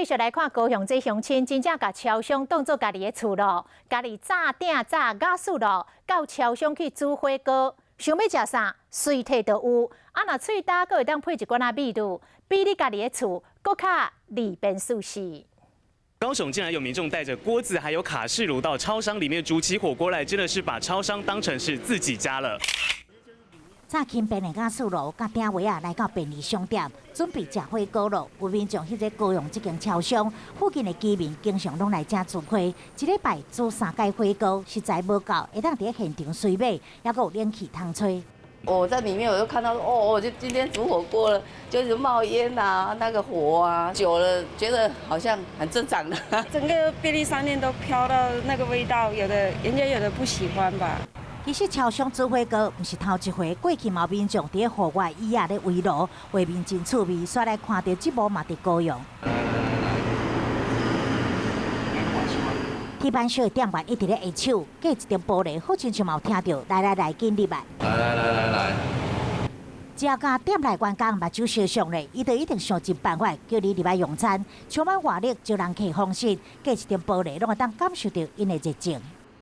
繼續來看高雄這鄉親，真正共超商當做家己的厝咯，家己紮鼎紮瓦斯爐，到超商去煮火鍋，想欲食啥，隨提就有。啊，若喙焦，閣會當配一罐仔美祿，比你家己的厝閣較利便舒適。高雄竟然有民眾帶着鍋子還有卡式爐到超商裡面煮起火鍋來，真的是把超商當成是自己家了。紮輕便的瓦斯爐佮鼎甕仔來到便利商店，準備食火鍋囉。有民眾彼個高雄這間超商附近的居民，經常攏來遮聚會，一禮拜煮三擺火鍋，食材無夠，會當佇現場隨買，猶閣有冷氣通吹。我在裡面我就看到，哦，我就今天煮火鍋了，就是冒煙啊，那個火啊，久了覺得好像很正常的。整個便利商店都飄到那個味道，有的人家有的不喜歡吧。其實超商煮火鍋毋是頭一回，過去嘛有民眾佇戶外椅仔咧圍爐，畫面真趣味。煞來看著這幕嘛佇高雄。鐵板燒的店員一直咧下手，隔一層玻璃，好親像嘛有聽著，來來來，緊入來。來來來來來。這家店內員工目睭相送咧，伊就一定想盡辦法叫你入來用餐，充滿活力招人客方式，隔一層玻璃攏會當感受著𪜶的熱情。